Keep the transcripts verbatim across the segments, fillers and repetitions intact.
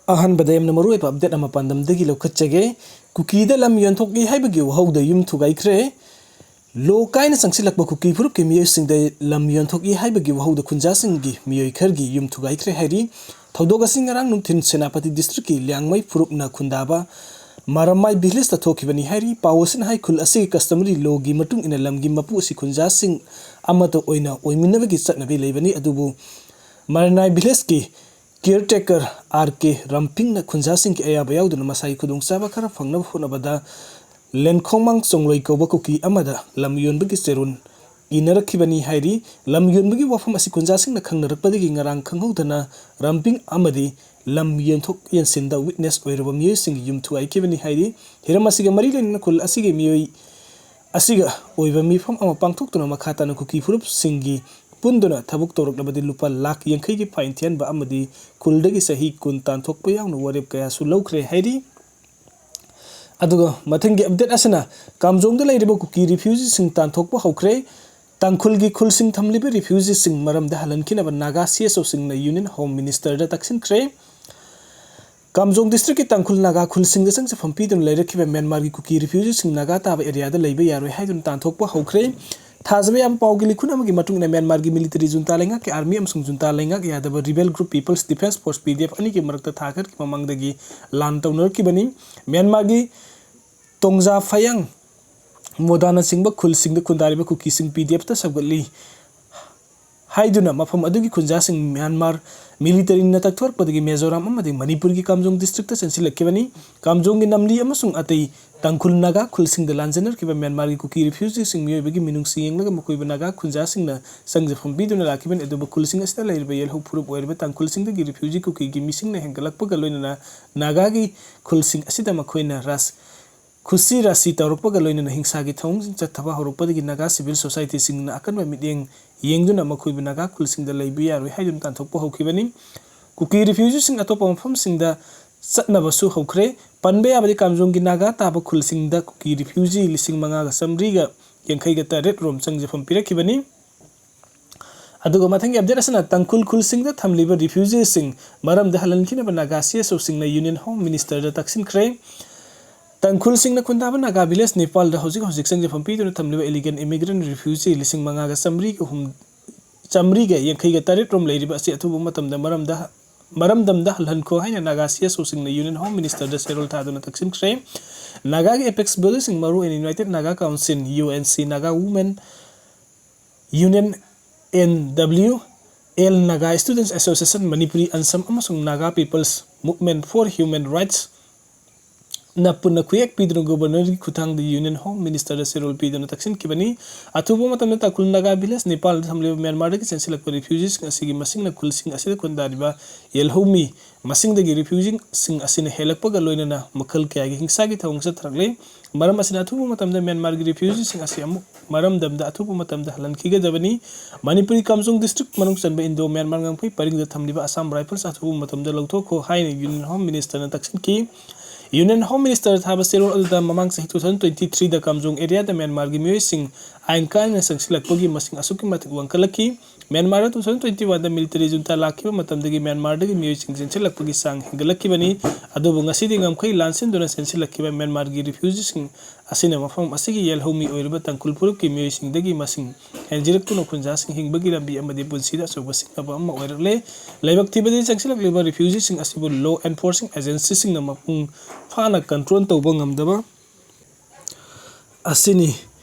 ꯑꯍꯥꯟꯕꯗ ꯌꯥꯝꯅ ꯃꯔꯨꯑꯣꯏꯕ ꯑꯞꯗꯦꯠ ꯑꯃ ꯄꯥꯟꯗꯝꯗꯒꯤ ꯂꯧꯈꯠꯆꯒꯦ꯫ ꯀꯨꯀꯤꯗ ꯂꯝ ꯌꯣꯟꯊꯣꯛꯏ ꯍꯥꯏꯕꯒꯤ ꯋꯥꯍꯧꯗ ꯌꯨꯝ ꯊꯨꯒꯥꯏꯈ꯭ꯔꯦ꯫ ꯂꯣ ꯀꯥꯏꯅ ꯆꯪꯁꯤꯜꯂꯛꯄ ꯀꯨꯀꯤ ꯐꯨꯔꯨꯞꯀꯤ ꯃꯤꯑꯣꯏꯁꯤꯡꯗ ꯂꯝ ꯌꯣꯟꯊꯣꯛꯏ ꯍꯥꯏꯕꯒꯤ ꯋꯥꯍꯧꯗ ꯈꯨꯟꯖꯥꯁꯤꯡꯒꯤ ꯃꯤꯑꯣꯏ ꯈꯔꯒꯤ ꯌꯨꯝ ꯊꯨꯒꯥꯏꯈ꯭ꯔꯦ ꯍꯥꯏꯔꯤ꯫ ꯊꯧꯗꯣꯛ ꯑꯁꯤ ꯉꯔꯥꯡ ꯅꯨꯡꯊꯤꯜ ꯁꯦꯅꯥꯄꯇꯤ ꯗꯤꯁꯇ꯭ꯔꯤꯛꯀꯤ ꯂꯤꯌꯥꯡꯃꯩ ꯐꯨꯔꯨꯞꯅ ꯈꯨꯟꯗꯥꯕ ꯃꯔꯝꯃꯥꯏ ꯚꯤꯂꯦꯖꯇ ꯊꯣꯛꯈꯤꯕꯅꯤ ꯍꯥꯏꯔꯤ꯫ ꯄꯥꯎ ꯑꯁꯤꯅ ꯍꯥꯏ, ꯈꯨꯜ ꯑꯁꯤꯒꯤ ꯀꯁꯇꯃꯔꯤ ꯂꯣꯒꯤ ꯃꯇꯨꯡ ꯏꯟꯅ ꯂꯝꯒꯤ ꯃꯄꯨ ꯑꯁꯤ ꯈꯨꯟꯖꯥꯁꯤꯡ ꯑꯃꯠꯇ ꯑꯣꯏꯅ ꯑꯣꯏꯃꯤꯟꯅꯕꯒꯤ ꯆꯠꯅꯕꯤ ꯂꯩꯕꯅꯤ, ꯑꯗꯨꯕꯨ ꯃꯔꯝꯃꯥꯏ ꯚꯤꯂꯦꯖꯀꯤ ꯀꯤꯌꯔꯇꯦꯀꯔ ꯑꯥꯔ ꯀꯦ ꯔꯝꯄꯤꯡꯅ ꯈꯨꯟꯖꯥꯁꯤꯡꯒꯤ ꯑꯌꯥꯕ ꯌꯥꯎꯗꯅ ꯃꯁꯥꯒꯤ ꯈꯨꯗꯣꯡꯆꯥꯕ ꯈꯔ ꯐꯪꯅꯕ ꯍꯣꯠꯅꯕꯗ ꯂꯦꯟꯈꯣꯡꯃꯥꯡ ꯆꯣꯡꯂꯣꯏ ꯀꯧꯕ ꯀꯨꯀꯤ ꯑꯃꯗ ꯂꯝ ꯌꯣꯟꯕꯒꯤ ꯆꯦꯔꯣꯜ ꯏꯅꯔꯛꯈꯤꯕꯅꯤ ꯍꯥꯏꯔꯤ꯫ ꯂꯝ ꯌꯣꯟꯕꯒꯤ ꯋꯥꯐꯝ ꯑꯁꯤ ꯈꯨꯟꯖꯥꯁꯤꯡꯅ ꯈꯪꯅꯔꯛꯄꯗꯒꯤ ꯉꯔꯥꯡ ꯈꯪꯍꯧꯗꯅ ꯔꯝꯄꯤꯡ ꯑꯃꯗꯤ ꯂꯝ ꯌꯦꯟꯊꯣꯛ ꯌꯦꯟꯁꯤꯟꯗ ꯋꯤꯠꯅꯦꯁ ꯑꯣꯏꯔꯕ ꯃꯤꯑꯣꯏꯁꯤꯡꯒꯤ ꯌꯨꯝ ꯊꯨꯒꯥꯏꯈꯤꯕꯅꯤ ꯍꯥꯏꯔꯤ꯫ ꯍꯤꯔꯝ ꯑꯁꯤꯒ ꯃꯔꯤ ꯂꯩꯅꯅ ꯈꯨꯜ ꯑꯁꯤꯒꯤ ꯃꯤꯑꯣꯏ ꯑꯁꯤꯒ ꯑꯣꯏꯕ ꯃꯤꯐꯝ ꯑꯃ ꯄꯥꯡꯊꯣꯛꯇꯨꯅ ꯃꯈꯥ ꯇꯥꯅ ꯀꯨꯀꯤ ꯐꯨꯔꯨꯞꯁꯤꯡꯒꯤ ꯄꯨꯟꯗꯨꯅ ꯊꯕꯛ ꯇꯧꯔꯛꯂꯕꯗꯤ ꯂꯨꯄꯥ ꯂꯥꯈ ꯌꯥꯡꯈꯩꯒꯤ ꯐꯥꯏꯟ ꯊꯤꯍꯟꯕ ꯑꯃꯗꯤ ꯈꯨꯜꯗꯒꯤ ꯆꯍꯤ ꯀꯨꯟ ꯇꯥꯟꯊꯣꯛꯄ ꯌꯥꯎꯅ ꯋꯥꯔꯦꯞ ꯀꯌꯥꯁꯨ ꯂꯧꯈ꯭ꯔꯦ ꯍꯥꯏꯔꯤ꯫ ꯑꯗꯨꯒ ꯃꯊꯪꯒꯤ ꯑꯞꯗꯦꯠ ꯑꯁꯤꯅ ꯀꯥꯝꯖꯣꯡꯗ ꯂꯩꯔꯤꯕ ꯀꯨꯀꯤ ꯔꯤꯐ꯭ꯌꯨꯖꯤꯁꯤꯡ ꯇꯥꯟꯊꯣꯛꯄ ꯍꯧꯈ꯭ꯔꯦ꯫ ꯇꯥꯡꯈꯨꯜꯒꯤ ꯈꯨꯜꯁꯤꯡ ꯊꯝꯂꯤꯕ ꯔꯤꯐ꯭ꯌꯨꯖꯤꯁꯤꯡ ꯃꯔꯝꯗ ꯍꯜꯍꯟꯈꯤꯅꯕ Naga C S ꯑꯣꯁꯤꯡꯅ union home ꯃꯤꯅꯤꯁꯇꯔꯗ ꯇꯛꯁꯤꯟꯈ꯭ꯔꯦ꯫ ꯀꯥꯝꯖꯣꯡ ꯗꯤꯁꯇ꯭ꯔꯤꯛꯀꯤ ꯇꯥꯡꯈꯨꯜ ꯅꯥꯒꯥ ꯈꯨꯜꯁꯤꯡꯗ ꯆꯪꯖꯐꯝ ꯄꯤꯗꯨꯅ ꯂꯩꯔꯛꯈꯤꯕ ꯃ꯭ꯌꯥꯟꯃꯥꯔꯒꯤ ꯀꯨꯀꯤ ꯔꯤꯐ꯭ꯌꯨꯖꯤꯁꯤꯡ ꯅꯥꯒꯥ ꯇꯥꯕ ꯑꯦꯔꯤꯌꯥꯗ ꯂꯩꯕ ꯌꯥꯔꯣꯏ ꯍꯥꯏꯗꯨꯅ ꯇꯥꯟꯊꯣꯛꯄ ꯍꯧꯈ꯭ꯔꯦ꯫ ꯊꯥꯖꯕ ꯌꯥꯕ ꯄꯥꯎꯒꯤ ꯂꯤꯈꯨꯟ ꯑꯃꯒꯤ ꯃꯇꯨꯡ ꯏꯟꯅ ꯃ꯭ꯌꯥꯟꯃꯥꯔꯒꯤ ꯃꯤꯂꯤꯇꯔꯤ ꯖꯨꯟꯇꯥ ꯂꯩꯉꯥꯛꯀꯤ ꯑꯥꯔꯃꯤ ꯑꯃꯁꯨꯡ ꯖꯨꯟꯇꯥ ꯂꯩꯉꯥꯛ ꯌꯥꯗꯕ rebel group people's defence force, P D F, ꯑꯅꯤꯒꯤ ꯃꯔꯛꯇ ꯊꯥ ꯈꯔꯒꯤ ꯃꯃꯥꯡꯗꯒꯤ ꯂꯥꯟ ꯇꯧꯅꯔꯛꯈꯤꯕꯅꯤ꯫ ꯃ꯭ꯌꯥꯟꯃꯥꯔꯒꯤ ꯇꯣꯡꯖꯥ ꯐꯌꯥꯡ ꯃꯣꯗꯥꯅꯆꯤꯡꯕ ꯈꯨꯜꯁꯤꯡꯗ ꯈꯨꯟꯗꯥꯔꯤꯕ ꯀꯨꯀꯤꯁꯤꯡ ꯄꯤ ꯗꯤ ꯑꯦꯐꯇ ꯁꯧꯒꯠꯂꯤ ꯍꯥꯏꯗꯨꯅ ꯃꯐꯝ ꯑꯗꯨꯒꯤ ꯈꯨꯟꯖꯥꯁꯤꯡ ꯃ꯭ꯌꯥꯟꯃꯥꯔ ꯃꯤꯂꯤꯇꯔꯤꯅ ꯇꯛꯊꯣꯔꯛꯄꯗꯒꯤ ꯃꯤꯖꯣꯔꯥꯝ ꯑꯃꯗꯤ ꯃꯅꯤꯄꯨꯔꯒꯤ ꯀꯥꯝꯖꯣꯡ ꯗꯤꯁꯇ꯭ꯔꯤꯛꯇ ꯆꯦꯟꯁꯤꯜꯂꯛꯈꯤꯕꯅꯤ꯫ ꯀꯥꯝꯖꯣꯡꯒꯤ ꯅꯝꯂꯤ ꯑꯃꯁꯨꯡ ꯑꯇꯩ ꯇꯥꯡꯈꯨꯜ ꯅꯥꯒꯥ ꯈꯨꯜꯁꯤꯡꯗ ꯂꯥꯟꯖꯦꯟꯅꯔꯛꯈꯤꯕ ꯃ꯭ꯌꯥꯟꯃꯥꯔꯒꯤ ꯀꯨꯀꯤ ꯔꯤꯐ꯭ꯌꯨꯖꯤꯁꯤꯡ ꯃꯤꯑꯣꯏꯕꯒꯤ ꯃꯤꯅꯨꯡꯁꯤ ꯌꯦꯡꯂꯒ ꯃꯈꯣꯏꯕꯨ ꯅꯥꯒꯥ ꯈꯨꯟꯖꯥꯁꯤꯡꯅ ꯆꯪꯖꯐꯝ ꯄꯤꯗꯨꯅ ꯂꯥꯛꯈꯤꯕꯅꯤ꯫ ꯑꯗꯨꯕꯨ ꯈꯨꯜꯁꯤꯡ ꯑꯁꯤꯗ ꯂꯩꯔꯤꯕ ꯌꯦꯜꯍꯧ ꯐꯨꯔꯨꯞ ꯑꯣꯏꯔꯤꯕ ꯇꯥꯡꯈꯨꯜꯁꯤꯡꯗꯒꯤ ꯔꯤꯐ꯭ꯌꯨꯖꯤ ꯀꯨꯀꯤꯒꯤ ꯃꯤꯁꯤꯡꯅ ꯍꯦꯟꯒꯠꯂꯛꯄꯒ ꯂꯣꯏꯅꯅ ꯅꯥꯒꯥꯒꯤ ꯈꯨꯜꯁꯤꯡ ꯑꯁꯤꯗ ꯃꯈꯣꯏꯅ ꯔꯥꯖ ꯈꯨꯠꯁꯤ ꯔꯥꯁꯤ ꯇꯧꯔꯛꯄꯒ ꯂꯣꯏꯅꯅ ꯍꯤꯡꯁꯥꯒꯤ ꯊꯧꯑꯣꯡꯁꯤꯡ ꯆꯠꯊꯕ ꯍꯧꯔꯛꯄꯗꯒꯤ ꯅꯥꯒꯥ ꯁꯤꯚꯤꯜ ꯁꯣꯁꯥꯏꯇꯤꯁꯤꯡꯅ ꯑꯀꯟꯕ ꯃꯤꯠꯌꯦꯡ ꯌꯦꯡꯗꯨꯅ ꯃꯈꯣꯏꯕꯨ ꯅꯥꯒꯥ ꯈꯨꯜꯁꯤꯡꯗ ꯂꯩꯕ ꯌꯥꯔꯣꯏ ꯍꯥꯏꯗꯨꯅ ꯇꯥꯟꯊꯣꯛꯄ ꯍꯧꯈꯤꯕꯅꯤ꯫ ꯀꯨꯀꯤ ꯔꯤꯐ꯭ꯌꯨꯖꯤꯁꯤꯡ ꯑꯇꯣꯞꯄ ꯃꯐꯝꯁꯤꯡꯗ ꯆꯠꯅꯕꯁꯨ ꯍꯧꯈ꯭ꯔꯦ꯫ ꯄꯟꯕ ꯌꯥꯕꯗꯤ ꯀꯥꯝꯖꯣꯡꯒꯤ ꯅꯥꯒꯥ ꯇꯥꯕ ꯈꯨꯜꯁꯤꯡꯗ ꯀꯨꯀꯤ ꯔꯤꯐ꯭ꯌꯨꯖꯤ ꯂꯤꯁꯤꯡ ꯃꯉꯥꯒ ꯆꯥꯃꯔꯤꯒ ꯌꯥꯡꯈꯩꯒ ꯇꯔꯦꯠ ꯔꯣꯝ ꯆꯪꯖꯐꯝ ꯄꯤꯔꯛꯈꯤꯕꯅꯤ꯫ ꯑꯗꯨꯒ ꯃꯊꯪꯒꯤ update ꯑꯁꯤꯅ ꯇꯥꯡꯈꯨꯜ ꯈꯨꯜꯁꯤꯡꯗ ꯊꯝꯂꯤꯕ refugeeꯁꯤꯡ ꯃꯔꯝꯗ ꯍꯜꯍꯟꯈꯤꯅꯕ Naga CSOꯁꯤꯡꯅ Union Home Ministerꯗ ꯇꯛꯁꯤꯟꯈ꯭ꯔꯦ꯫ ꯇꯥꯡꯈꯨꯜꯁꯤꯡꯅ ꯈꯨꯟꯗꯥꯕ Naga village ꯅꯤꯄꯥꯜꯗ ꯍꯧꯖꯤꯛ ꯍꯧꯖꯤꯛ ꯆꯪꯖꯐꯝ ꯄꯤꯗꯨꯅ ꯊꯝꯂꯤꯕ illegal immigrant refugee ꯂꯤꯁꯤꯡ ꯃꯉꯥꯒ ꯆꯥꯝꯃꯔꯤꯒ ꯍꯨꯝ-, ꯆꯥꯝꯃꯔꯤꯒ ꯌꯥꯡꯈꯩꯒ ꯇꯔꯦꯠ ꯔꯣꯝ ꯂꯩꯔꯤꯕ ꯑꯁꯤ ꯑꯊꯨꯕ ꯃꯇꯝꯗ ꯃꯔꯝꯗ, ꯃꯔꯝꯗꯝꯗ ꯍꯜꯍꯟꯈꯣ ꯍꯥꯏꯅ ꯅꯥꯒꯥ CSOꯁꯤꯡꯅ Union Home Ministerꯗ ꯆꯦꯔꯣꯜ ꯊꯥꯗꯨꯅ ꯇꯛꯁꯤꯟꯈ꯭ꯔꯦ꯫ ꯅꯥꯒꯥꯒꯤ apex bodyꯁꯤꯡ, ꯃꯔꯨꯑꯣꯏꯅ United Naga Council, UNC, Naga Women Union, NWL, Naga Students Association, Manipuri Ansam ꯑꯃꯁꯨꯡ Naga People's Movement for Human Rights ꯅ ꯄꯨꯟꯅ ꯈꯨꯌꯦꯛ ꯄꯤꯗꯨꯅ Governorꯒꯤ ꯈꯨꯠꯊꯥꯡꯗ Union Home Ministerꯗ ꯆꯦꯔꯣꯜ ꯄꯤꯗꯨꯅ ꯇꯛꯁꯤꯟꯈꯤꯕꯅꯤ꯫ ꯑꯊꯨꯕ ꯃꯇꯝꯗ ꯇꯥꯡꯈꯨꯜ ꯅꯥꯒꯥ village ꯅꯤꯄꯥꯜꯗ ꯊꯝꯂꯤꯕ ꯃ꯭ꯌꯥꯟꯃꯥꯔꯗꯒꯤ ꯆꯦꯟꯁꯤꯜꯂꯛꯄ refugeeꯁꯤꯡ ꯑꯁꯤꯒꯤ ꯃꯁꯤꯡꯅ ꯈꯨꯜꯁꯤꯡ ꯑꯁꯤꯗ ꯈꯨꯟꯗꯥꯔꯤꯕ ꯌꯦꯜꯍꯧꯃꯤ ꯃꯁꯤꯡꯗꯒꯤ refugeeꯁꯤꯡ ꯑꯁꯤꯅ ꯍꯦꯜꯂꯛꯄꯒ ꯂꯣꯏꯅꯅ ꯃꯈꯜ ꯀꯌꯥꯒꯤ ꯍꯤꯡꯁꯥꯒꯤ ꯊꯧꯑꯣꯡ ꯆꯠꯊꯔꯛꯂꯤ꯫ ꯃꯔꯝ ꯑꯁꯤꯅ ꯑꯊꯨꯕ ꯃꯇꯝꯗ ꯃ꯭ꯌꯥꯟꯃꯥꯔꯒꯤ refugeeꯁꯤꯡ ꯑꯁꯤ ꯑꯃꯨꯛ ꯃꯔꯝꯗꯝꯗ ꯑꯊꯨꯕ ꯃꯇꯝꯗ ꯍꯜꯍꯟꯈꯤꯒꯗꯕꯅꯤ꯫ ꯃꯅꯤꯄꯨꯔꯒꯤ ꯀꯥꯝꯖꯣꯡ district ꯃꯅꯨꯡ ꯆꯟꯕ Indo Myanmar ꯉꯝꯈꯩ ꯄꯔꯤꯡꯗ ꯊꯝꯂꯤꯕ ꯑꯁꯥꯝ Rifles ꯑꯊꯨꯕ ꯃꯇꯝꯗ ꯂꯧꯊꯣꯛꯈꯣ ꯍꯥꯏꯅ Union Home Ministerꯅ ꯇꯛꯁꯤꯟꯈꯤ꯫ Union Home Minister ꯊꯥꯕ ꯆꯦꯔꯣꯜ ꯑꯗꯨꯗ ꯃꯃꯥꯡ ꯆꯍꯤ two thousand twenty-threeꯗ ꯀꯥꯝꯖꯣꯡ areaꯗ ꯃ꯭ꯌꯥꯟꯃꯥꯔꯒꯤ ꯃꯤꯑꯣꯏꯁꯤꯡ ꯑꯥꯏꯟ ꯀꯥꯏꯅ ꯆꯪꯁꯤꯜꯂꯛꯄꯒꯤ ꯃꯁꯤꯡ ꯑꯁꯨꯛꯀꯤ ꯃꯇꯤꯛ ꯋꯥꯡꯈꯠꯂꯛꯈꯤ꯫ ꯃ꯭ꯌꯥꯟꯃꯥꯔꯗ two thousand twenty-oneꯗ military junta ꯂꯥꯛꯈꯤꯕ ꯃꯇꯝꯗꯒꯤ ꯃ꯭ꯌꯥꯟꯃꯥꯔꯗꯒꯤ ꯃꯤꯑꯣꯏꯁꯤꯡ ꯆꯦꯟꯁꯤꯜꯂꯛꯄꯒꯤ ꯆꯥꯡ ꯍꯦꯟꯒꯠꯂꯛꯈꯤꯕꯅꯤ꯫ ꯑꯗꯨꯕꯨ ꯉꯁꯤꯗꯤ ꯉꯝꯈꯩ ꯂꯥꯟꯁꯤꯟꯗꯨꯅ ꯆꯦꯟꯁꯤꯜꯂꯛꯈꯤꯕ ꯃ꯭ꯌꯥꯟꯃꯥꯔꯒꯤ refugeeꯁꯤꯡ ꯑꯁꯤꯅ ꯃꯐꯝ ꯑꯁꯤꯒꯤ ꯌꯦꯜꯍꯧꯃꯤ ꯑꯣꯏꯔꯤꯕ ꯇꯥꯡꯈꯨꯜ ꯐꯨꯔꯨꯞꯀꯤ ꯃꯤꯑꯣꯏꯁꯤꯡꯗꯒꯤ ꯃꯁꯤꯡ ꯍꯦꯟꯖꯤꯜꯂꯛꯇꯨꯅ ꯈꯨꯟꯖꯥꯁꯤꯡ ꯍꯤꯡꯕꯒꯤ ꯂꯝꯕꯤ ꯑꯃꯗꯤ ꯄꯨꯟꯁꯤꯗ ꯑꯆꯧꯕ ꯁꯤꯡꯅꯕ ꯑꯃ ꯑꯣꯏꯔꯛꯂꯦ꯫ ꯂꯥꯏꯕꯛ ꯊꯤꯕꯗꯤ ꯆꯪꯁꯤꯜꯂꯛꯂꯤꯕ refugeeꯁꯤꯡ ꯑꯁꯤꯕꯨ law enforcing agencyꯁꯤꯡꯅ ꯃꯄꯨꯡ ꯐꯥꯅ control ꯇꯧꯕ ꯉꯝꯗꯕ ꯑꯁꯤꯅꯤ꯫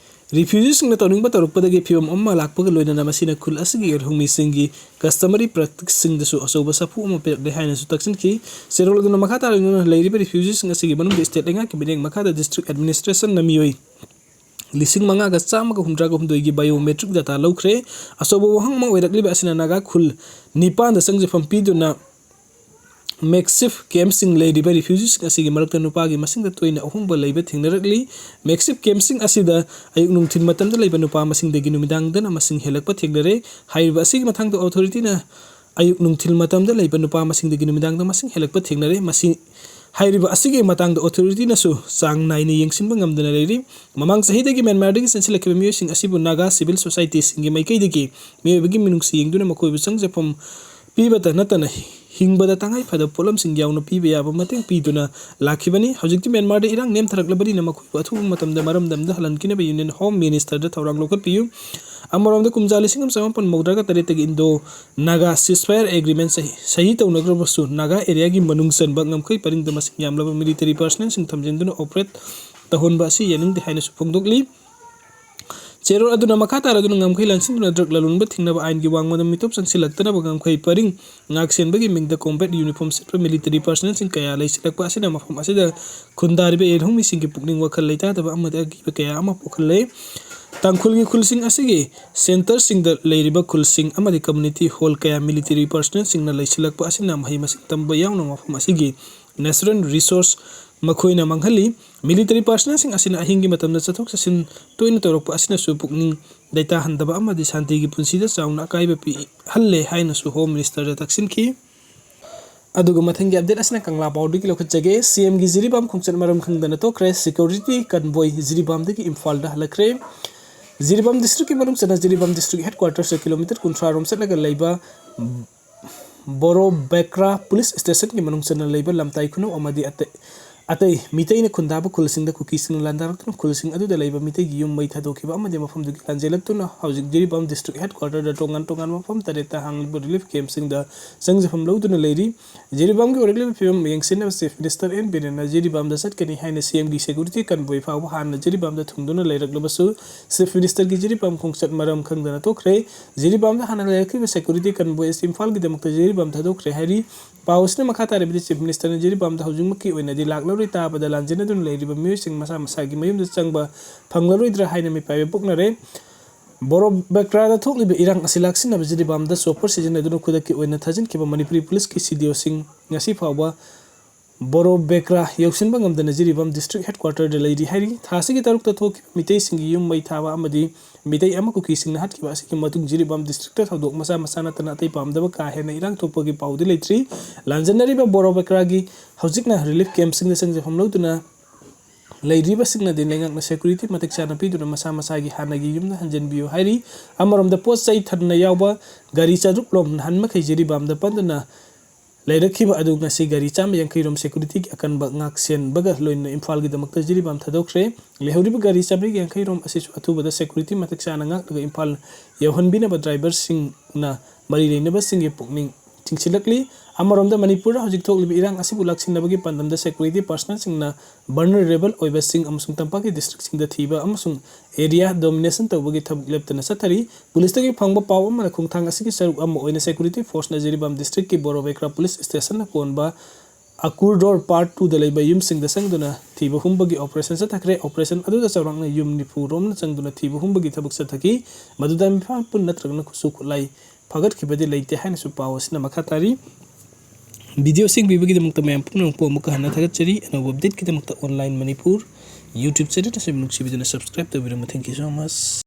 Refugeeꯁꯤꯡꯅ ꯇꯧꯅꯤꯡꯕ ꯇꯧꯔꯛꯄꯗꯒꯤ ꯐꯤꯚꯝ ꯑꯃ ꯂꯥꯛꯄꯒ ꯂꯣꯏꯅꯅ ꯃꯁꯤꯅ ꯈꯨꯜ ꯑꯁꯤꯒꯤ ꯌꯦꯜꯍꯧꯃꯤꯁꯤꯡꯒꯤ customary practiceꯁꯤꯡꯗꯁꯨ ꯑꯆꯧꯕ ꯁꯥꯐꯨ ꯑꯃ ꯄꯤꯔꯛꯂꯦ ꯍꯥꯏꯅꯁꯨ ꯇꯛꯁꯤꯟꯈꯤ꯫ ꯆꯦꯔꯣꯜ ꯑꯗꯨꯅ ꯃꯈꯥ ꯇꯥꯅ ꯂꯩꯔꯤꯕ refugeeꯁꯤꯡ ꯑꯁꯤꯒꯤ ꯃꯅꯨꯡꯗ state ꯂꯩꯉꯥꯛꯀꯤ ꯃꯤꯠꯌꯦꯡ ꯃꯈꯥꯗ district administrationꯅ ꯃꯤꯑꯣꯏ ꯂꯤꯁꯤꯡ ꯃꯉꯥꯒ ꯆꯥꯝꯃꯒ ꯍꯨꯝꯗ꯭ꯔꯥꯒ ꯍꯨꯝꯗꯣꯏꯒꯤ biometric data ꯂꯧꯈ꯭ꯔꯦ꯫ ꯑꯆꯧꯕ ꯋꯥꯍꯪ ꯑꯃ ꯑꯣꯏꯔꯛꯂꯤꯕ ꯑꯁꯤꯅ ꯅꯥꯒꯥ ꯈꯨꯜ ꯅꯤꯄꯥꯟꯗ ꯆꯪꯖꯐꯝ ꯄꯤꯗꯨꯅ makeshift campꯁꯤꯡ ꯂꯩꯔꯤꯕ refugeeꯁꯤꯡ ꯑꯁꯤꯒꯤ ꯃꯔꯛꯇ ꯅꯨꯄꯥꯒꯤ ꯃꯁꯤꯡꯗ ꯇꯣꯏꯅ ꯑꯍꯣꯡꯕ ꯂꯩꯕ ꯊꯦꯡꯅꯔꯛꯂꯤ꯫ Makeshift campꯁꯤꯡ ꯑꯁꯤꯗ ꯑꯌꯨꯛ ꯅꯨꯡꯊꯤꯜ ꯃꯇꯝꯗ ꯂꯩꯕ ꯅꯨꯄꯥ ꯃꯁꯤꯡꯗꯒꯤ ꯅꯨꯃꯤꯗꯥꯡꯗꯅ ꯃꯁꯤꯡ ꯍꯦꯜꯂꯛꯄ ꯊꯦꯡꯅꯔꯦ꯫ ꯍꯥꯏꯔꯤꯕ ꯑꯁꯤꯒꯤ ꯃꯇꯥꯡꯗ authorityꯅ ꯑꯌꯨꯛ ꯅꯨꯡꯊꯤꯜ ꯃꯇꯝꯗ ꯂꯩꯕ ꯅꯨꯄꯥ ꯃꯁꯤꯡꯗꯒꯤ ꯅꯨꯃꯤꯗꯥꯡꯗ ꯃꯁꯤꯡ ꯍꯦꯜꯂꯛꯄ ꯊꯦꯡꯅꯔꯦ꯫ ꯃꯁꯤ ꯍꯥꯏꯔꯤꯕ ꯑꯁꯤꯒꯤ ꯃꯇꯥꯡꯗ ꯑꯣꯊꯣꯔꯤꯇꯤꯅꯁꯨ ꯆꯥꯡ ꯅꯥꯏꯅ ꯌꯦꯡꯁꯤꯟꯕ ꯉꯝꯗꯅ ꯂꯩꯔꯤ꯫ ꯃꯃꯥꯡ ꯆꯍꯤꯗꯒꯤ ꯃ꯭ꯌꯥꯟꯃꯥꯔꯗꯒꯤ ꯆꯦꯟꯁꯤꯜꯂꯛꯈꯤꯕ ꯃꯤꯑꯣꯏꯁꯤꯡ ꯑꯁꯤꯕꯨ ꯅꯥꯒꯥ ꯁꯤꯚꯤꯜ ꯁꯣꯁꯥꯏꯇꯤꯁꯤꯡꯒꯤ ꯃꯥꯏꯀꯩꯗꯒꯤ ꯃꯤꯑꯣꯏꯕꯒꯤ ꯃꯤꯅꯨꯡꯁꯤ ꯌꯦꯡꯗꯨꯅ ꯃꯈꯣꯏꯕꯨ ꯆꯪꯖꯐꯝ ꯄꯤꯕꯇ ꯅꯠꯇꯅ ꯍꯤꯡꯕꯗ ꯇꯉꯥꯏ ꯐꯗꯕ ꯄꯣꯠꯂꯝꯁꯤꯡ ꯌꯥꯎꯅ ꯄꯤꯕ ꯌꯥꯕ ꯃꯇꯦꯡ ꯄꯤꯗꯨꯅ ꯂꯥꯛꯈꯤꯕꯅꯤ꯫ ꯍꯧꯖꯤꯛꯇꯤ ꯃ꯭ꯌꯥꯟꯃꯥꯔꯗ ꯏꯔꯥꯡ ꯅꯦꯝꯊꯔꯛꯂꯕꯅꯤꯅ ꯃꯈꯣꯏꯕꯨ ꯑꯊꯨꯕ ꯃꯇꯝꯗ ꯃꯔꯝꯗꯝꯗ ꯍꯜꯍꯟꯈꯤꯅꯕ ꯌꯨꯅꯤꯌꯟ ꯍꯣꯝ ꯃꯤꯅꯤꯁꯇꯔꯗ ꯊꯧꯔꯥꯡ ꯂꯧꯈꯠꯄꯤꯌꯨ꯫ ꯑꯃꯔꯣꯝꯗ ꯀꯨꯝꯖꯥ ꯂꯤꯁꯤꯡ ꯑꯃ ꯆꯃꯥꯄꯟ ꯃꯧꯗ꯭ꯔꯥꯒ ꯇꯔꯦꯠꯇꯒꯤ ꯏꯟꯗꯣ ꯅꯥꯒꯥ ꯁꯤꯁꯐꯥꯌꯔ ꯑꯦꯒ꯭ꯔꯤꯃꯦꯟ ꯁꯍꯤ ꯁꯍꯤ ꯇꯧꯅꯈ꯭ꯔꯕꯁꯨ ꯅꯥꯒꯥ ꯑꯦꯔꯤꯌꯥꯒꯤ ꯃꯅꯨꯡ ꯆꯟꯕ ꯉꯝꯈꯩ ꯄꯔꯤꯡꯗ ꯃꯁꯤꯡ ꯌꯥꯝꯂꯕ ꯃꯤꯂꯤꯇꯔꯤ ꯄꯔꯁꯅꯦꯜꯁꯤꯡ ꯊꯝꯖꯤꯟꯗꯨꯅ ꯑꯣꯄꯔꯦꯠ ꯇꯧꯍꯟꯕ ꯑꯁꯤ ꯌꯥꯅꯤꯡꯗꯦ ꯍꯥꯏꯅꯁꯨ ꯐꯣꯡꯗꯣꯛꯂꯤ꯫ ꯆꯦꯔꯣꯜ ꯑꯗꯨꯅ ꯃꯈꯥ ꯇꯥꯔꯗꯨꯅ ꯉꯝꯈꯩ ꯂꯥꯟꯁꯤꯟꯗꯨꯅ ꯗ꯭ꯔꯒ ꯂꯂꯣꯟꯕ ꯊꯤꯡꯅꯕ ꯑꯥꯏꯟꯒꯤ ꯋꯥꯡꯃꯗ ꯃꯤꯇꯣꯞ ꯆꯪꯁꯤꯜꯂꯛꯇꯅꯕ ꯉꯝꯈꯩ ꯄꯔꯤꯡ ꯉꯥꯛꯁꯦꯟꯕꯒꯤ ꯃꯤꯡꯗ ꯀꯣꯝꯕꯦꯠ ꯌꯨꯅꯤꯐꯣꯔꯝ ꯁꯦꯠꯄ ꯃꯤꯂꯤꯇꯔꯤ ꯄꯔꯁꯅꯦꯜꯁꯤꯡ ꯀꯌꯥ ꯂꯩꯁꯤꯜꯂꯛꯄ ꯑꯁꯤꯅ ꯃꯐꯝ ꯑꯁꯤꯗ ꯈꯨꯟꯗꯥꯔꯤꯕ ꯌꯦꯜꯍꯧꯃꯤꯁꯤꯡꯒꯤ ꯄꯨꯛꯅꯤꯡ ꯋꯥꯈꯜ ꯂꯩꯇꯥꯗꯕ ꯑꯃꯗꯤ ꯑꯀꯤꯕ ꯀꯌꯥ ꯑꯃ ꯄꯣꯛꯍꯜꯂꯦ꯫ ꯇꯥꯡꯈꯨꯜꯒꯤ ꯈꯨꯜꯁꯤꯡ ꯑꯁꯤꯒꯤ ꯁꯦꯟꯇꯔꯁꯤꯡꯗ ꯂꯩꯔꯤꯕ ꯈꯨꯜꯁꯤꯡ ꯑꯃꯗꯤ ꯀꯝꯃ꯭ꯌꯨꯅꯤꯇꯤ ꯍꯣꯜ ꯀꯌꯥ ꯃꯤꯂꯤꯇꯔꯤ ꯄꯔꯁꯅꯦꯜꯁꯤꯡꯅ ꯂꯩꯁꯤꯜꯂꯛꯄ ꯑꯁꯤꯅ ꯃꯍꯩ ꯃꯁꯤꯡ ꯇꯝꯕ ꯌꯥꯎꯅ ꯃꯐꯝ ꯑꯁꯤꯒꯤ ꯅꯦꯆꯔꯦꯜ ꯔꯤꯁꯣꯔꯁ ꯃꯈꯣꯏꯅ ꯃꯥꯡꯍꯜꯂꯤ꯫ ꯃꯤꯂꯤꯇꯔꯤ ꯄꯔꯁꯅꯦꯜꯁꯤꯡ ꯑꯁꯤꯅ ꯑꯍꯤꯡꯒꯤ ꯃꯇꯝꯗ ꯆꯠꯊꯣꯛ ꯆꯠꯁꯤꯟ ꯇꯣꯏꯅ ꯇꯧꯔꯛꯄ ꯑꯁꯤꯅꯁꯨ ꯄꯨꯛꯅꯤꯡ ꯂꯩꯇꯥꯍꯟꯗꯕ ꯑꯃꯗꯤ ꯁꯥꯟꯇꯤꯒꯤ ꯄꯨꯟꯁꯤꯗ ꯆꯥꯎꯅ ꯑꯀꯥꯏꯕ ꯄꯤꯍꯜꯂꯦ ꯍꯥꯏꯅꯁꯨ ꯍꯣꯝ ꯃꯤꯅꯤꯁꯇꯔꯗ ꯇꯛꯁꯤꯟꯈꯤ꯫ ꯑꯗꯨꯒ ꯃꯊꯪꯒꯤ ꯑꯞꯗꯦꯠ ꯑꯁꯤꯅ ꯀꯪꯂꯥ ꯄꯥꯎꯗꯒꯤ ꯂꯧꯈꯠꯆꯒꯦ꯫ ꯁꯤ ꯑꯦꯝꯒꯤ ꯖꯤꯔꯤꯕꯥꯝ ꯈꯣꯡꯆꯠ ꯃꯔꯝ ꯈꯪꯗꯅ ꯇꯣꯛꯈ꯭ꯔꯦ꯫ ꯁꯦꯀ꯭ꯌꯨꯔꯤꯇꯤ ꯀꯟꯚꯣꯏ ꯖꯤꯔꯤꯕꯥꯝꯗꯒꯤ ꯏꯝꯐꯥꯜꯗ ꯍꯜꯂꯛꯈ꯭ꯔꯦ꯫ ꯖꯤꯔꯤꯕꯥꯝ ꯗꯤꯁꯇ꯭ꯔꯤꯛꯀꯤ ꯃꯅꯨꯡ ꯆꯟꯅ ꯖꯤꯔꯤꯕꯥꯝ ꯗꯤꯁꯇ꯭ꯔꯤꯛ ꯍꯦꯗꯀ꯭ꯋꯥꯇꯔꯁꯇ ꯀꯤꯂꯣꯃꯤꯇꯔ ꯀꯨꯟꯊ꯭ꯔꯥ ꯔꯣꯝ ꯆꯠꯂꯒ ꯂꯩꯕ ꯕꯣꯔꯣꯕꯦꯀ꯭ꯔꯥ ꯄꯨꯂꯤꯁ ꯁ꯭ꯇꯦꯁꯟꯒꯤ ꯃꯅꯨꯡ ꯆꯟꯅ ꯂꯩꯕ ꯂꯝꯇꯥꯏ ꯈꯨꯅꯧ ꯑꯃꯗꯤ ꯑꯇꯩ, ꯑꯇꯩ ꯃꯤꯇꯩꯅ ꯈꯨꯟꯗꯥꯕ ꯈꯨꯜꯁꯤꯡꯗ ꯀꯨꯀꯤꯁꯤꯡꯅ ꯂꯥꯟꯗꯥꯔꯛꯇꯨꯅ ꯈꯨꯜꯁꯤꯡ ꯑꯗꯨꯗ ꯂꯩꯕ ꯃꯤꯇꯩꯒꯤ ꯌꯨꯝ ꯃꯩ ꯊꯥꯗꯣꯛꯈꯤꯕ ꯑꯃꯗꯤ ꯃꯐꯝꯗꯨꯒꯤ ꯂꯥꯟꯖꯦꯜꯂꯛꯇꯨꯅ ꯍꯧꯖꯤꯛ ꯖꯤꯔꯤꯕꯥꯝ ꯗꯤꯁꯇ꯭ꯔꯤꯛ ꯍꯦꯗꯀ꯭ꯋꯥꯇꯔꯗ ꯇꯣꯉꯥꯟ ꯇꯣꯉꯥꯟꯕ ꯃꯐꯝ ꯇꯔꯦꯠꯇ ꯍꯥꯡꯂꯤꯕ ꯔꯤꯂꯤꯐ ꯀꯦꯝꯞꯁꯤꯡꯗ ꯆꯪꯖꯐꯝ ꯂꯧꯗꯨꯅ ꯂꯩꯔꯤ꯫ ꯖꯤꯔꯤꯕꯥꯝꯒꯤ ꯑꯣꯏꯔꯛꯂꯤꯕ ꯐꯤꯕꯝ ꯌꯦꯡꯁꯤꯟꯅꯕ ꯆꯤꯐ ꯃꯤꯅꯤꯁꯇꯔ ꯑꯦꯟ ꯕꯤꯔꯦꯟꯅ ꯖꯤꯔꯤꯕꯥꯝꯗ ꯆꯠꯀꯅꯤ ꯍꯥꯏꯅ ꯁꯤ ꯑꯦꯝꯒꯤ ꯁꯦꯀ꯭ꯌꯨꯔꯤꯇꯤ ꯀꯟꯚꯣꯏ ꯐꯥꯎꯕ ꯍꯥꯟꯅ ꯖꯤꯔꯤꯕꯥꯝꯗ ꯊꯨꯡꯗꯨꯅ ꯂꯩꯔꯛꯂꯕꯁꯨ ꯆꯤꯐ ꯃꯤꯅꯤꯁꯇꯔꯒꯤ ꯖꯤꯔꯤꯕꯥꯝ ꯈꯣꯡꯆꯠ ꯃꯔꯝ ꯈꯪꯗꯅ ꯇꯣꯛꯈ꯭ꯔꯦ꯫ ꯖꯤꯔꯤꯕꯥꯝꯗ ꯍꯥꯟꯅ ꯂꯩꯔꯛꯈꯤꯕ ꯁꯦꯀ꯭ꯌꯨꯔꯤꯇꯤ ꯀꯟꯚꯣꯏ ꯑꯁꯤ ꯏꯝꯐꯥꯜꯒꯤꯗꯃꯛꯇ ꯖꯤꯔꯤꯕꯥꯝ ꯊꯥꯗꯣꯛꯈ꯭ꯔꯦ ꯍꯥꯏꯔꯤ꯫ ꯄꯥꯎ ꯑꯁꯤꯅ ꯃꯈꯥ ꯇꯥꯔꯕꯗꯤ ꯆꯤꯐ ꯃꯤꯅꯤꯁꯇꯔꯅ ꯖꯤꯔꯤꯕꯥꯝꯗ ꯍꯧꯖꯤꯛꯃꯛꯀꯤ ꯑꯣꯏꯅꯗꯤ ꯂꯥꯛꯂꯔꯣꯏ ꯇꯥꯕꯗ ꯂꯥꯟꯖꯦꯟꯅꯗꯨꯅ ꯂꯩꯔꯤꯕ ꯃꯤꯑꯣꯏꯁꯤꯡ ꯃꯁꯥ ꯃꯁꯥꯒꯤ ꯃꯌꯨꯝꯗ ꯆꯪꯕ ꯐꯪꯂꯔꯣꯏꯗ꯭ꯔꯥ ꯍꯥꯏꯅ ꯃꯤꯄꯥꯏꯕ ꯄꯣꯛꯅꯔꯦ꯫ ꯕꯣꯔꯣꯕꯦꯀ꯭ꯔꯥꯗ ꯊꯣꯛꯂꯤꯕ ꯏꯔꯥꯡ ꯑꯁꯤ ꯂꯥꯛꯁꯤꯟꯅꯕ ꯖꯤꯔꯤꯕꯥꯝꯗ ꯆꯣꯄꯔ ꯁꯤꯖꯤꯟꯅꯗꯨꯅ ꯈꯨꯗꯛꯀꯤ ꯑꯣꯏꯅ ꯊꯥꯖꯤꯟꯈꯤꯕ ꯃꯅꯤꯄꯨꯔꯤ ꯄꯨꯂꯤꯁꯀꯤ ꯁꯤ ꯗꯤ ꯑꯣꯁꯤꯡ ꯉꯁꯤ ꯐꯥꯎꯕ ꯕꯣꯔꯣꯕꯦꯀ꯭ꯔꯥ ꯌꯧꯁꯤꯟꯕ ꯉꯝꯗꯅ ꯖꯤꯔꯤꯕꯥꯝ ꯗꯤꯁꯇ꯭ꯔꯤꯛ ꯍꯦꯗꯀ꯭ꯋꯥꯇꯔꯗ ꯂꯩꯔꯤ ꯍꯥꯏꯔꯤ꯫ ꯊꯥ ꯑꯁꯤꯒꯤ ꯇꯔꯨꯛꯇ ꯊꯣꯛꯈꯤꯕ ꯃꯤꯇꯩꯁꯤꯡꯒꯤ ꯌꯨꯝ ꯃꯩ ꯊꯥꯕ ꯑꯃꯗꯤ ꯃꯤꯇꯩ ꯑꯃ ꯀꯨꯀꯤꯁꯤꯡꯅ ꯍꯥꯠꯈꯤꯕ ꯑꯁꯤꯒꯤ ꯃꯇꯨꯡ ꯖꯤꯔꯤꯕꯥꯝ ꯗꯤꯁꯇ꯭ꯔꯤꯛꯇ ꯊꯧꯗꯣꯛ ꯃꯆꯥ ꯃꯆꯥ ꯅꯠꯇꯅ ꯑꯇꯩ ꯄꯥꯝꯗꯕ ꯀꯥ ꯍꯦꯟꯅ ꯏꯔꯥꯡ ꯊꯣꯛꯄꯒꯤ ꯄꯥꯎꯗꯤ ꯂꯩꯇ꯭ꯔꯤ꯫ ꯂꯥꯟꯖꯦꯟꯅꯔꯤꯕ ꯕꯣꯔꯣꯕꯦꯀ꯭ꯔꯥꯒꯤ ꯍꯧꯖꯤꯛꯅ ꯔꯤꯂꯤꯐ ꯀꯦꯝꯞꯁꯤꯡꯗ ꯆꯪꯖꯐꯝ ꯂꯧꯗꯨꯅ ꯂꯩꯔꯤꯕꯁꯤꯡꯅꯗꯤ ꯂꯩꯉꯥꯛꯅ ꯁꯦꯀ꯭ꯌꯨꯔꯤꯇꯤ ꯃꯇꯤꯛ ꯆꯥꯅ ꯄꯤꯗꯨꯅ ꯃꯁꯥ ꯃꯁꯥꯒꯤ ꯍꯥꯟꯅꯒꯤ ꯌꯨꯝꯗ ꯍꯟꯖꯤꯟꯕꯤꯌꯨ ꯍꯥꯏꯔꯤ꯫ ꯑꯃꯔꯣꯝꯗ ꯄꯣꯠ ꯆꯩ ꯊꯟꯅ ꯌꯥꯎꯕ ꯒꯥꯔꯤ ꯆꯥꯇ꯭ꯔꯨꯛ ꯔꯣꯝ ꯅꯍꯥꯟ ꯃꯈꯩ ꯖꯤꯔꯤꯕꯥꯝꯗ ꯄꯟꯗꯨꯅ ꯂꯩꯔꯛꯈꯤꯕ ꯑꯗꯨ ꯉꯁꯤ ꯒꯥꯔꯤ ꯆꯥꯝꯃ ꯌꯥꯡꯈꯩ ꯔꯣꯝ ꯁꯦꯀ꯭ꯌꯨꯔꯤꯇꯤꯒꯤ ꯑꯀꯟꯕ ꯉꯥꯛꯁꯦꯟꯕꯒ ꯂꯣꯏꯅꯅ ꯏꯝꯐꯥꯜꯒꯤꯗꯃꯛꯇ ꯖꯤꯔꯤꯕꯥꯝ ꯊꯥꯗꯣꯛꯈ꯭ꯔꯦ꯫ ꯂꯩꯍꯧꯔꯤꯕ ꯒꯥꯔꯤ ꯆꯥꯃꯔꯤ ꯌꯥꯡꯈꯩ ꯔꯣꯝ ꯑꯁꯤꯁꯨ ꯑꯊꯨꯕꯗ ꯁꯦꯀ꯭ꯌꯨꯔꯤꯇꯤ ꯃꯇꯤꯛ ꯆꯥꯅ ꯉꯥꯛꯂꯒ ꯏꯝꯐꯥꯜ ꯌꯧꯍꯟꯕꯤꯅꯕ ꯗ꯭ꯔꯥꯏꯚꯔꯁꯤꯡꯅ ꯃꯔꯤ ꯂꯩꯅꯕꯁꯤꯡꯒꯤ ꯄꯨꯛꯅꯤꯡ ꯆꯤꯡꯁꯤꯜꯂꯛꯂꯤ꯫ ꯑꯃꯔꯣꯝꯗ ꯃꯅꯤꯄꯨꯔꯗ ꯍꯧꯖꯤꯛ ꯊꯣꯛꯂꯤꯕ ꯏꯔꯥꯡ ꯑꯁꯤꯕꯨ ꯂꯥꯛꯁꯤꯟꯅꯕꯒꯤ ꯄꯥꯟꯗꯝꯗ ꯁꯦꯀ꯭ꯌꯨꯔꯤꯇꯤ ꯄꯥꯔꯁꯅꯦꯜꯁꯤꯡꯅ ꯚꯜꯅꯔꯦꯕꯜ ꯑꯣꯏꯕꯁꯤꯡ ꯑꯃꯁꯨꯡ ꯇꯝꯄꯥꯛꯀꯤ ꯗꯤꯁꯇ꯭ꯔꯤꯛꯁꯤꯡꯗ ꯊꯤꯕ ꯑꯃꯁꯨꯡ ꯑꯦꯔꯤꯌꯥ ꯗꯣꯃꯤꯅꯦꯁꯟ ꯇꯧꯕꯒꯤ ꯊꯕꯛ ꯂꯦꯞꯇꯅ ꯆꯠꯊꯔꯤ꯫ ꯄꯨꯂꯤꯁꯇꯒꯤ ꯐꯪꯕ ꯄꯥꯎ ꯑꯃꯅ ꯈꯣꯡꯊꯥꯡ ꯑꯁꯤꯒꯤ ꯁꯔꯨꯛ ꯑꯃ ꯑꯣꯏꯅ ꯁꯦꯀ꯭ꯌꯨꯔꯤꯇꯤ ꯐꯣꯔꯁꯅ ꯖꯤꯔꯤꯕꯥꯝ ꯗꯤꯁꯇ꯭ꯔꯤꯛꯀꯤ ꯕꯣꯔꯣꯕꯦꯀ꯭ꯔꯥ ꯄꯨꯂꯤꯁ ꯁ꯭ꯇꯦꯁꯟꯅ ꯀꯣꯟꯕ ꯑꯀꯨꯔꯗꯣꯔ ꯄꯥꯔꯠ ꯇꯨꯗ ꯂꯩꯕ ꯌꯨꯝꯁꯤꯡꯗ ꯆꯪꯗꯨꯅ ꯊꯤꯕ ꯍꯨꯝꯕꯒꯤ ꯑꯣꯄꯔꯦꯁꯟ ꯆꯠꯊꯈ꯭ꯔꯦ꯫ ꯑꯣꯄꯔꯦꯁꯟ ꯑꯗꯨꯗ ꯆꯥꯎꯔꯥꯛꯅ ꯌꯨꯝ ꯅꯤꯐꯨ ꯔꯣꯝꯅ ꯆꯪꯗꯨꯅ ꯊꯤꯕ ꯍꯨꯝꯕꯒꯤ ꯊꯕꯛ ꯆꯠꯊꯈꯤ꯫ ꯃꯗꯨꯗ ꯃꯤꯐꯥ ꯄꯨꯟ ꯅꯠꯇ꯭ꯔꯒꯅ ꯈꯨꯠꯁꯨ ꯈꯨꯠꯂꯥꯏ ꯐꯒꯠꯈꯤꯕꯗꯤ ꯂꯩꯇꯦ ꯍꯥꯏꯅꯁꯨ ꯄꯥꯎ ꯑꯁꯤꯅ ꯃꯈꯥ ꯇꯥꯔꯤ꯫ ꯚꯤꯗꯤꯑꯣꯁꯤꯡ ꯄꯤꯕꯒꯤꯗꯃꯛꯇ ꯃꯌꯥꯝ ꯄꯨꯝꯅꯃꯛꯄꯨ ꯑꯃꯨꯛꯀ ꯍꯟꯅ ꯊꯥꯒꯠꯆꯔꯤ꯫ ꯑꯅꯧꯕ ꯑꯞꯗꯦꯠꯀꯤꯗꯃꯛꯇ ꯑꯣꯟꯂꯥꯏꯟ ꯃꯅꯤꯄꯨꯔ ꯌꯨꯇ꯭ꯌꯨꯕ ꯆꯦꯅꯦꯜ ꯑꯁꯤꯕꯨ ꯅꯨꯡꯁꯤꯕꯤꯗꯨꯅ subscribe ꯇꯧꯕꯤꯔꯝꯃꯨ꯫ Thank you so much꯫